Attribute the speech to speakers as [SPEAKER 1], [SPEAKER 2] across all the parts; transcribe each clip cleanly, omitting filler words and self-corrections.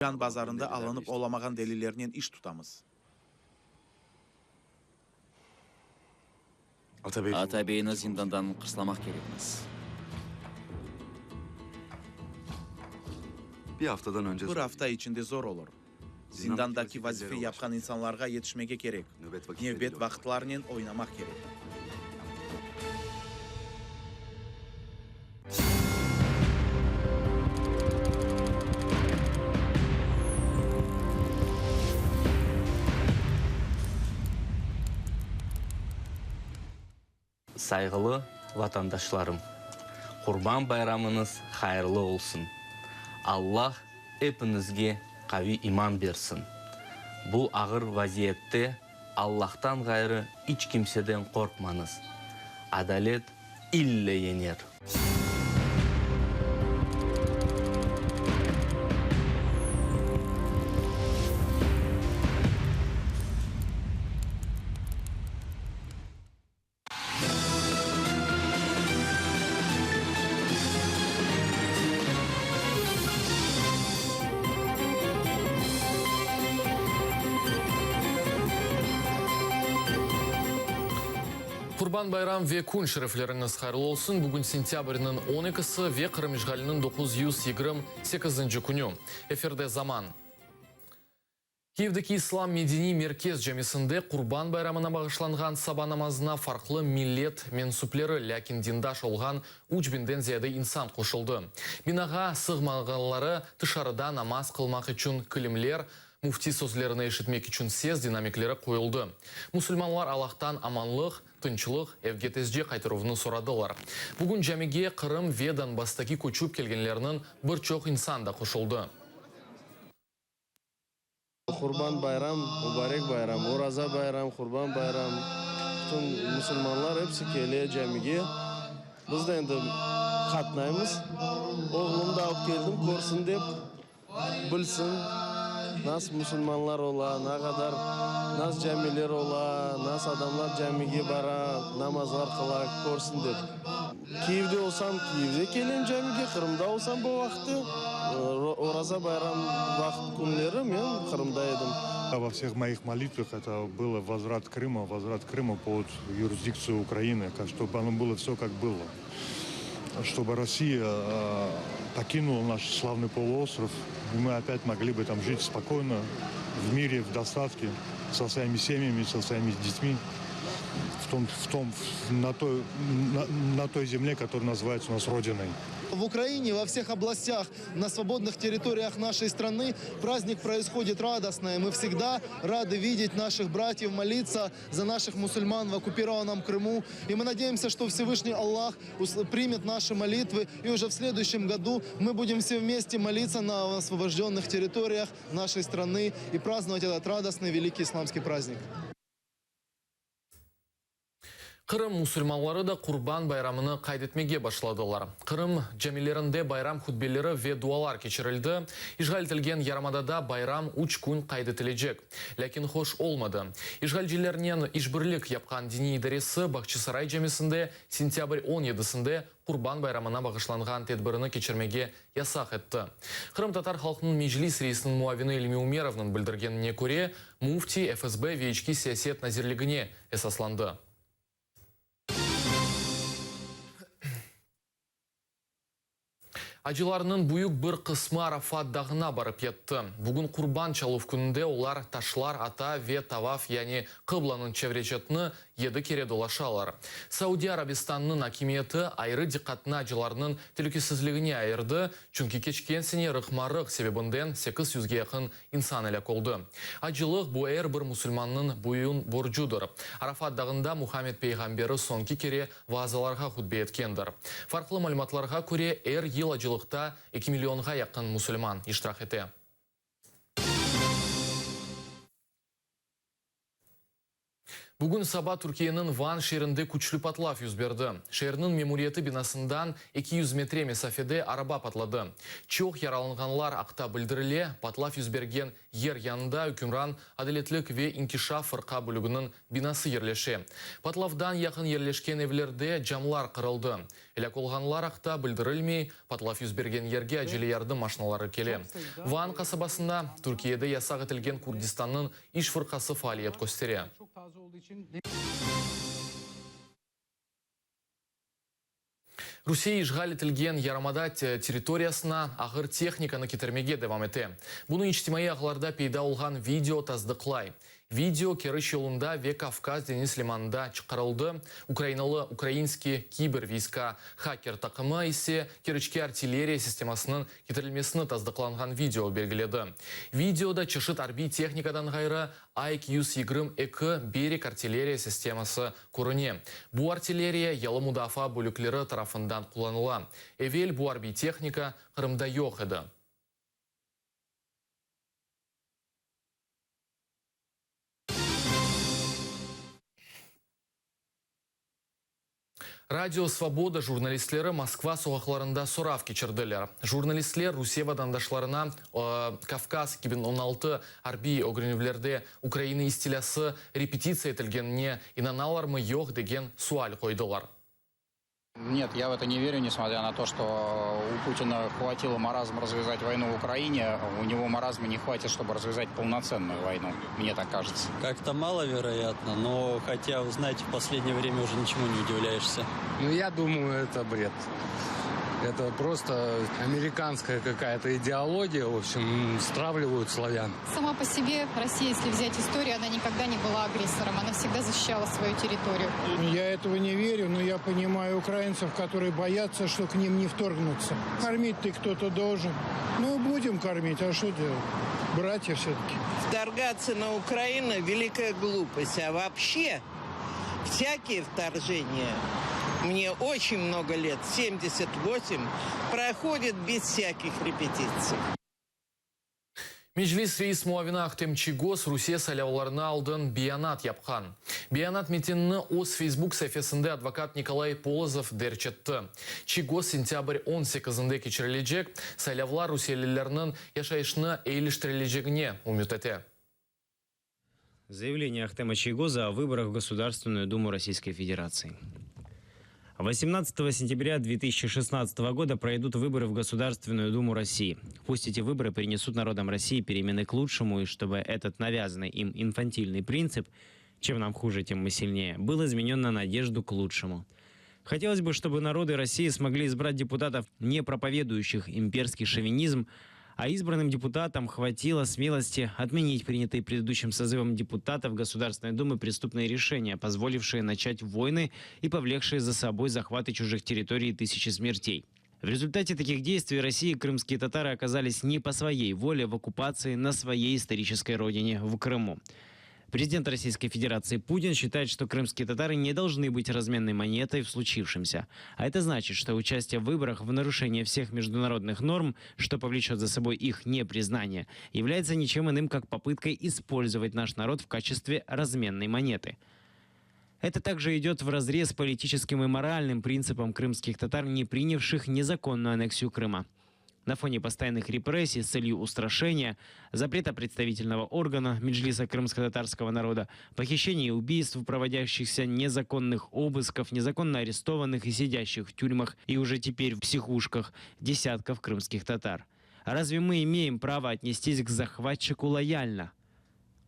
[SPEAKER 1] Cian bazarında alınıp olamağan delillernen iş tutamız.
[SPEAKER 2] Atabeyni zindandan qırslamaq kerekmiz.
[SPEAKER 1] Bir afta içinde zor olur. Zindandaki vazife yapqan insanlarğa yetişmege kerek. Nevbet vaqıtlarnen oynamaq kerek.
[SPEAKER 3] Sayğılı vatandaşlarım! Qurban bayramıñız hayırlı olsun! Allah epiñizge qaviy iman bersin! Bu ağır vaziyette Allahtan ğayrı iç kimseden qorqmañız! Adalet ille yeñer!
[SPEAKER 4] Qurban bayram ve kün şerefleriñiz hayırlı olsun! Bugün sentâbrniñ on ekisi ve Qırım işğaliniñ 928-nci künü. Efirde Zaman. Kiyevdeki İslam medeniy merkez camisinde Qurban bayramına bağışlanğan saba namazına farqlı millet mensüpleri, lâkin dindaş olğan üç binden ziyade insan qoşuldı. Binağa sığmağanları tışarıda namaz qılmaq içün kilimler, müfti sözlerini eşitmek içün ses dinamikleri qoyuldı. Musulmanlar Allahtan amanlıq, tınçlıq, evge tezce qaytaruvnı soradılar. Bugün camige Qırım ve Donbasstaki köçüp kelgenlerniñ bir çoq insan da qoşuldı.
[SPEAKER 5] Qurban bayram, mubarek bayram, Oraza bayram, Qurban bayram, bütün musulmanlar episi kele camige. Biz de endi qatnaymız. Oğlumnı da alıp keldim, körsin dep, bilsin, nasıl musulmanlar ola, ne qadar, nasıl camiler ola, nasıl adamlar camige bara, namazlar qıla, körsin dep. Kiyevde olsam, Kiyevde kelem camige, Qırımda olsam bu vaqıtte, Oraza bayram vaqıt künleri men Qırımda edim.
[SPEAKER 6] Во всех моих молитвах это было возврат Крыма, возврат Крыма под юрисдикцию Украины, чтобы оно было все как было. Чтобы Россия покинула наш славный полуостров, и мы опять могли бы там жить спокойно, в мире, в достатке, со своими семьями, со своими детьми. В том, в том, на той, на, на той земле, которая называется у нас Родиной.
[SPEAKER 7] В Украине, во всех областях, на свободных территориях нашей страны праздник происходит радостно. И мы всегда рады видеть наших братьев, молиться за наших мусульман в оккупированном Крыму. И мы надеемся, что Всевышний Аллах примет наши молитвы. И уже в следующем году мы будем все вместе молиться на освобожденных территориях нашей страны и праздновать этот радостный великий исламский праздник.
[SPEAKER 4] Qırım musulmanları da Qurban bayramını qayd etmege başladılar. Qırım camilerinde bayram hutbeleri ve dualar keçirildi. İşğal etilgen yarımadada bayram üç kün qayd etilecek. Lâkin hoş olmadı. İşğalcilernen işbirlik yapqan diniy idaresi Bağçasaray camisinde sentâbr on yedisinde Qurban bayramına bağışlanğan tedbirini keçirmege yasaq etti. Qırımtatar halqınıñ Meclis reisiniñ muavini İlmi Umerovnıñ bildirgenine köre, müfti FSB ve İçki siyaset nazirligine esaslandı. Acılarnıñ büyük bir qısmı Arafat dağına barıp yetti. Bugün Qurban çaluv kününde olar taşlar ata ve tavaf, yani qıblanıñ çevre-çetini yedi kere dolaşalar. Saudiya Arabistanınıñ akimiyeti ayrı diqqatını acılarnıñ telükesizligine ayırdı, çünki keçken sene rıqma-rıq sebebinden sekiz yüzge yaqın insan elâk oldı. Acılıq, bu er bir musulmannıñ boyun borcudır. Arafat dağında Muhammed peyğamberi soñki kere vaazalarğa hutbe etkendir. Farqlı malümatlarğa köre, er yıl acılıqta eki millionğa yaqın musulman iştirak ete. Bugün saba Türkiyeniñ Van şeerinde küçlü patlav yüz berdi. Şeerniñ memuriyeti binasından 200 metre mesafede araba patladı. Çoq yaralanğanlar aqta bildirile, patlav yüz bergen yer yanında ükümran Adaletlik ve inkişaf fırqa bölüginiñ binası yerleşe. Patlavdan yaqın yerleşken evlerde camlar qırıldı. Elâk olğanlar aqta bildirilmey, patlav yüz bergen yerge acele yardım maşinaları kele. Van qasabasında Türkiyede yasaq etilgen Kurdistannıñ İş fırqası faaliyet köstere. Rusiye işğal etilgen yarımada territoriyasına ağır tehnikanı ketirmege devam ete. Bunı içtimaiy ağlarda peyda olğan video tasdıqlay. Video Keriç yolunda ve Kavkaz deñiz limanında çıqarıldı, ukrainalı Ukrainskiy kiber viyska haker taqımı ise Keriçke artilleriya sistemasınıñ ketirilmesini tasdıqlanğan video belgiledi. Videoda çeşit arbiy tehnikadan ğayrı, AİK 122 Berek artilleriya sisteması körüne. Bu artilleriya yalı mudafaa bölükleri tarafından qullanıla. Evel bu arbiy tehnika Qırımda yoq edi. Radio Svoboda jurnalistleri Moskva soqaqlarında sorav keçirdiler. Jurnalistler Rusiye vatandaşlarına Kavkaz 2016 arbiy ögrenüvlerde Ukraina istilâsı repetitsiya etilgenine inanalarmı yoq degen sual qoydılar.
[SPEAKER 8] Net, ya v eto ne verю, nesmotrâ na to, çto u Putina hvatilo marazma razvязat voynu v Ukraine, u nego marazma ne hvatit, çtoby razvязat polnotsennuyu voynu, mne tak kajetsâ.
[SPEAKER 9] Kak-to maloveroyatno, no hotâ, vı znaete, v posledneye vremâ uje niçemu ne udivlâyeşsâ.
[SPEAKER 10] Nu, ya dumayu, eto bred. Eto prosto amerikanskaya kakaya-to ideologiya, v obşem, stravlivayut slavyan.
[SPEAKER 11] Sama po sebe Rossiya, esli vzyat istoriyu, ona nikogda ne byla agressorom, ona vsegda zaşişçala svoyu territoriyu.
[SPEAKER 12] Ya etogo ne verю, no ya ponimayu ukraintsev, kotorıye boyatsa, çto k nim ne vtorgnutsa. Kormit-to kto-to doljen. Nu, budem kormit, a çto delat? Bratya vse-taki.
[SPEAKER 13] Vtorgatsa na Ukrainu, velikaya glupost, a voobşe vsâkiye vtorjeniya, mne oçen mnogo let, 78, prohodit bez vsâkih repetitsiy.
[SPEAKER 4] Meclis reis muavini Ahtem Çiygoz Rusiye saylavlarına aldın beyanat yapqan. Beyanat metinini öz Feysbuk saifesinde advokat Nikolay Polozov derc etti. Çiygoz sentâbr on sekizinde keçirilecek saylavlar rusiyelilerniñ yaşayışını eyiliştirilecegine ümüt ete.
[SPEAKER 14] Заявление Ахтема Чийгоза о выборах в Государственную Думу Российской Федерации. 18 сентября 2016 года пройдут выборы в Государственную Думу России. Пусть эти выборы принесут народам России перемены к лучшему, и чтобы этот навязанный им инфантильный принцип «чем нам хуже, тем мы сильнее» был изменен на надежду к лучшему. Хотелось бы, чтобы народы России смогли избрать депутатов, не проповедующих имперский шовинизм, а избранным депутатам хватило смелости отменить принятые предыдущим созывом депутатов Государственной Думы преступные решения, позволившие начать войны и повлекшие за собой захваты чужих территорий и тысячи смертей. В результате таких действий России крымские татары оказались не по своей воле в оккупации на своей исторической родине в Крыму. Президент Российской Федерации Путин считает, что крымские татары не должны быть разменной монетой в случившемся. А это значит, что участие в выборах в нарушение всех международных норм, что повлечет за собой их непризнание, является ничем иным, как попыткой использовать наш народ в качестве разменной монеты. Это также идет вразрез с политическим и моральным принципом крымских татар, не принявших незаконную аннексию Крыма. На фоне постоянных репрессий с целью устрашения, запрета представительного органа Меджлиса крымско-татарского народа, похищений и убийств, проводящихся незаконных обысков, незаконно арестованных и сидящих в тюрьмах и уже теперь в психушках десятков крымских татар. Разве мы имеем право отнестись к захватчику лояльно?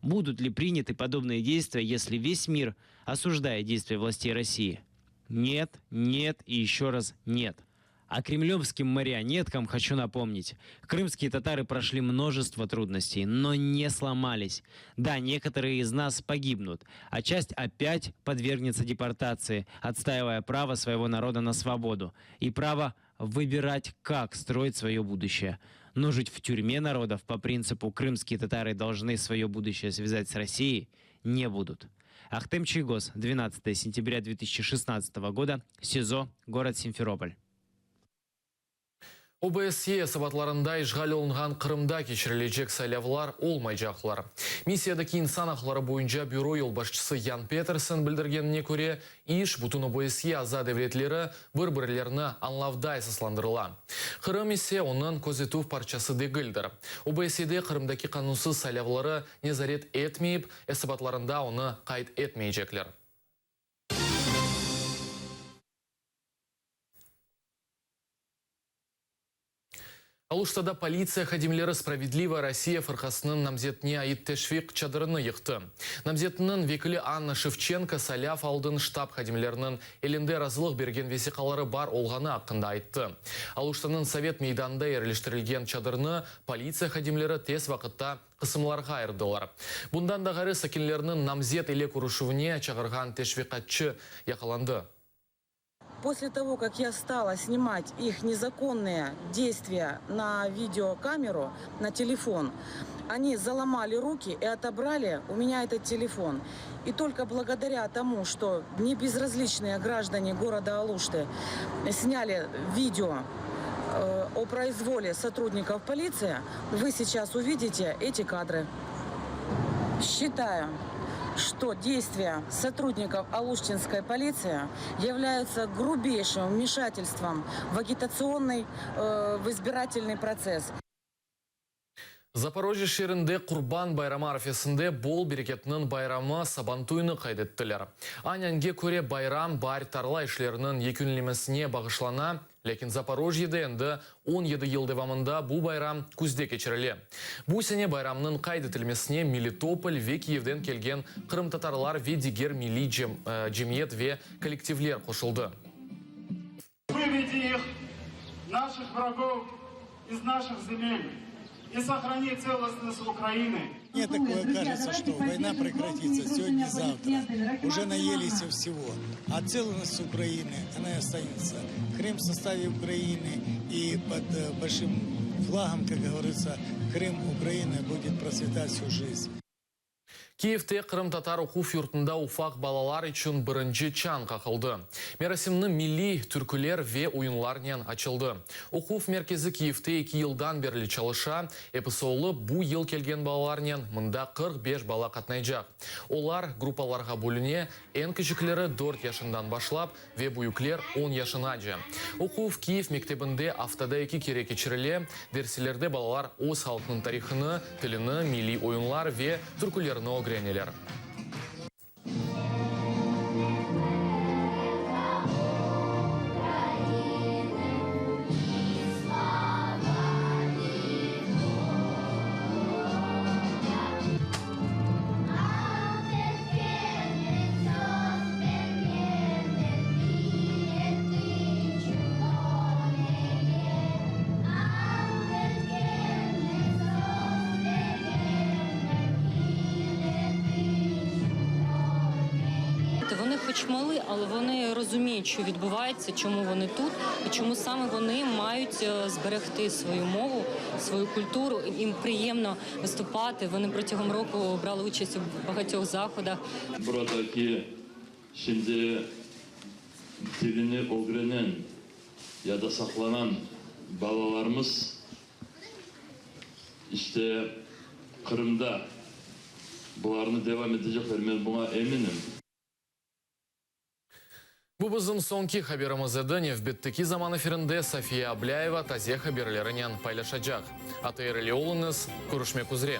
[SPEAKER 14] Будут ли приняты подобные действия, если весь мир осуждает действия властей России? Нет, нет и еще раз нет. А кремлевским марионеткам хочу напомнить. Крымские татары прошли множество трудностей, но не сломались. Да, некоторые из нас погибнут, а часть опять подвергнется депортации, отстаивая право своего народа на свободу и право выбирать, как строить свое будущее. Но жить в тюрьме народов по принципу «крымские татары должны свое будущее связать с Россией» не будут. Ахтем Чийгоз, 12 сентября 2016 года, СИЗО, город Симферополь.
[SPEAKER 4] OBSYE esabatlarında işğal olunğan Qırımda keçirilecek saylavlar olmaycaqlar. Missiyadaki insan aqları boyunca büro yolbaşçısı Yan Petersen bildirgenine köre, iş bütün OBSYE aza devletleri bir-birlerini añlavda esaslandırıla. Qırım ise onıñ közetüv parçası degildir. OBSYEde Qırımdaki qanunsız saylavları nezaret etmeyip, esabatlarında onı qayd etmeycekler. Aluştada politsiya hadimleri Spravedlivaya Rossiya fırqasınıñ namzetine ait teşviq çadırını yıqtı. Namzetniñ vekili Anna Şevçenko saylav aldın ştab hadimleriniñ elinde razılıq bergen vesiqaları bar olğanı aqqında ayttı. Aluştanıñ Sovet meydanında yerleştirilgen çadırnı politsiya hadimleri tez vaqıtta qısımlarğa ayırdılar. Bundan da ğayrı sakinlerniñ namzet ile körüşüvine çağırğan teşviqatçı yaqalandı.
[SPEAKER 15] После того, как я стала снимать их незаконные действия на видеокамеру, на телефон, они заломали руки и отобрали у меня этот телефон. И только благодаря тому, что небезразличные граждане города Алушты сняли видео э, о произволе сотрудников полиции, вы сейчас увидите эти кадры. Считаю, что действия сотрудников Алуштинской полиции являются грубейшим вмешательством в агитационный, э, в избирательный процесс.
[SPEAKER 4] Zaporojye şeerinde Qurban bayramı arfesinde bol bereketniñ bayramı Sabantuynı qayd ettiler. Anange köre bayram baar tarla işleriniñ yekünlemesine bağışlana, lâkin Zaporojyede endi 17 yıl devamında bu bayram küzde keçirile. Bu sene bayramnıñ qayd etilmesine Melitopol ve Kiyevden kelgen qırımtatarlar ve diger milliy cemiyet ve kollektivler qoşuldı.
[SPEAKER 16] Vıvedi ih, naših vragov, iz naših zemel i sohrani tselostnost Ukrainy.
[SPEAKER 17] Mne takoe kažetsâ, çto voyna prekratitsâ segodnâ-zavtra. Uje nayelisâ vsego. A tselostnost Ukrainy, ona i ostanetsâ. Krım v sostave Ukrainy i pod bolşim flagom, kak govoritsâ, Krım Ukrainy budet protsvetat vsю jizn.
[SPEAKER 4] Kiyevde qırımtatar oquv yurtunda ufaq balalar içün birinci çañ qaqıldı. Merasimni milliy türküler ve oyunlarnen açıldı. Oquv merkezi Kiyevde eki yıldan berli çalışa, episi olıp, bu yıl kelgen balalarnen mında 45 bala qatnaycaq. Olar gruppalarğa bölüne, eñ kiçikleri dört yaşından başlap ve büyükler on yaşınace. Oquv Kiyev mektebinde aftada eki kere keçirile, derslerde balalar öz halqnıñ tarihını, tilini, milliy oyunlar ve türkülerni ögreneler.
[SPEAKER 18] Вони хоч мали, але вони розуміють, що відбувається, чому вони тут і чому саме вони мають зберегти свою мову, свою культуру. Їм приємно виступати. Вони протягом року брали участь у багатьох заходах.
[SPEAKER 19] Buradaki şimdi tilini ögrenen ya da saqlanan balalarımız işte Qırımda bularnı devam etecekler, men buña eminim.
[SPEAKER 4] Bu bizim soñki haberimiz edi. Nevbetteki zaman efirinde Safiye Ablâyeva taze haberlerinen paylaşacaq. ATR ile oluñız, körüşmek üzre.